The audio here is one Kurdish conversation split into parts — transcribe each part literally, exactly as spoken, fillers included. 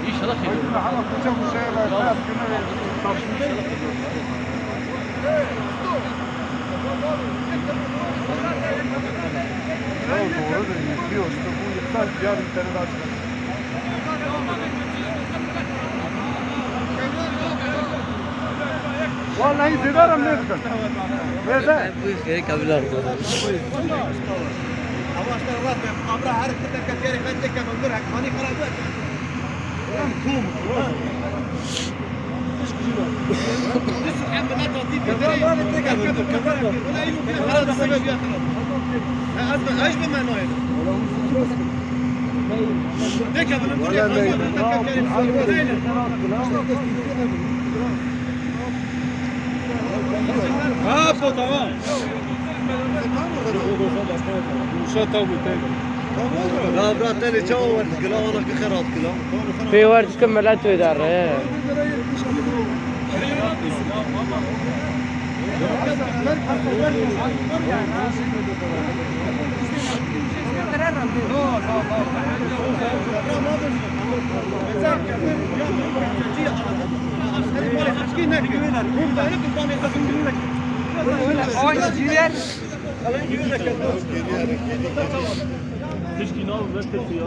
İnşallah. Ya doğru da yetiyor işte, bu yetmez, diğer bir tane daha çıkar. Vallahi zêde re lê dikin. Zêde. Bu şey kabul oldu. Ha, po, tamam. Uşa tabu, tabu. Ya bira, tenê çawa werdikila, ana ki xerat kila. Pê wer dikim milet wê derre. Tişkî nav ve tirsi ya.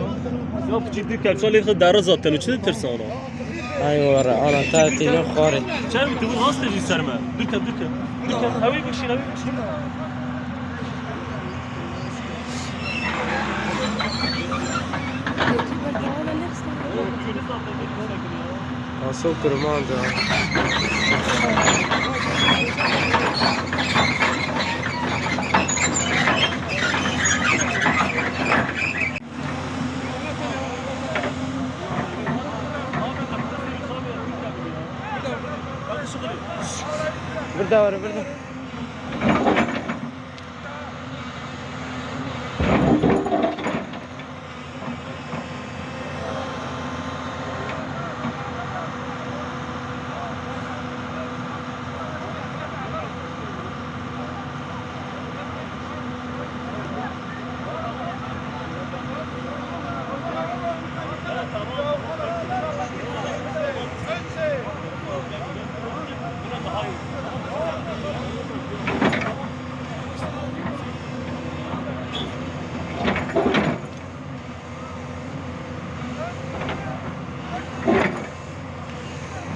Ya piçik dû kepça lê xwe dere zaten û çi ditirse ana? Ay were, ana te tîne xwarê. Çerm tu rast jî ser me. Dûr ke, dûr ke. Dûr ke. Ew ê bikişîn, ew ê bikişîn. Aso kurmanca. Birde were, birde.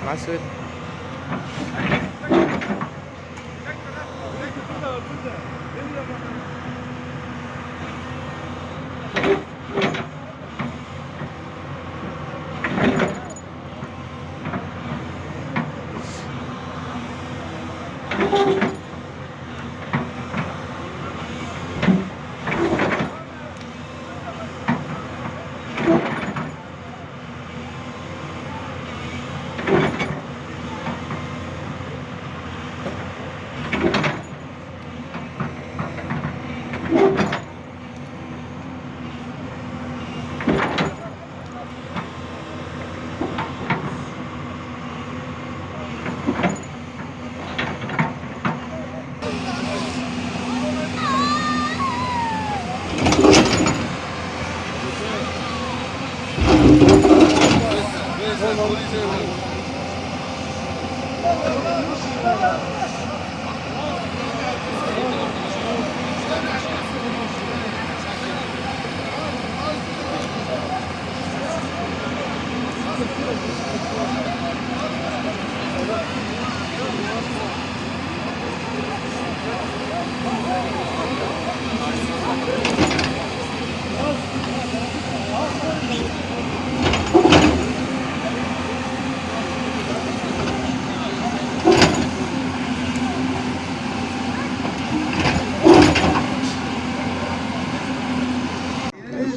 Mesut.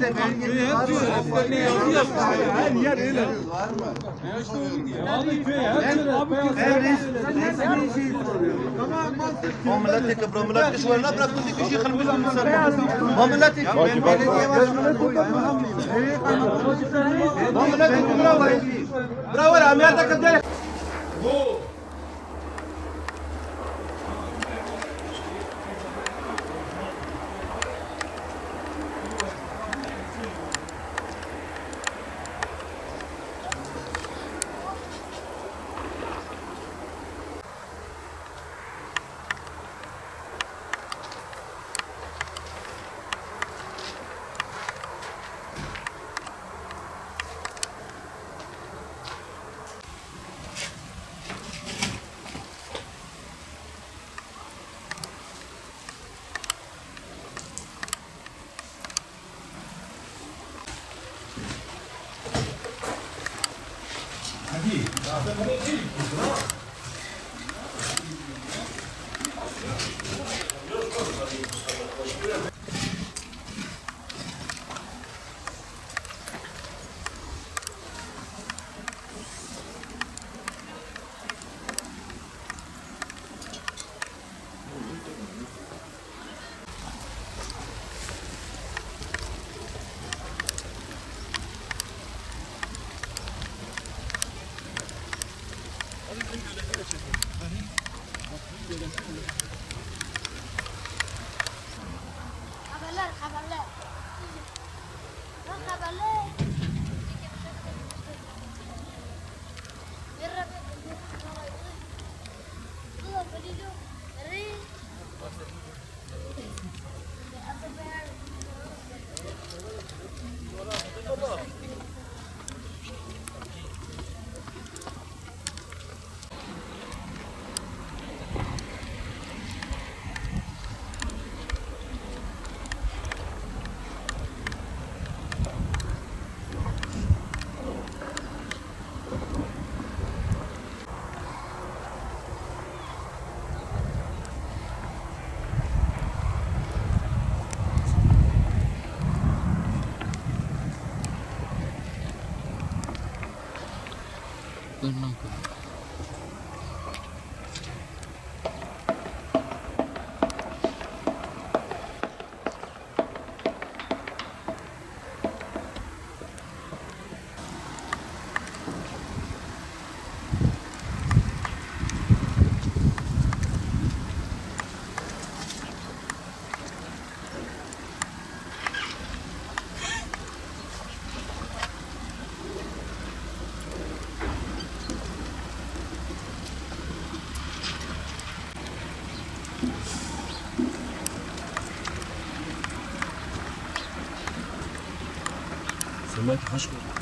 Her yer öyle. Abi köy her yere beyaz. O milletê ke bira, millet kişwar ne bira, kuzî kişî xilmî lan sen. O milletê ke. Bak, bak. O milletê ke bira were. Bira were, Amerîka ke der. Haberler, haberler. Lan haberler. Semet, hoş geldin.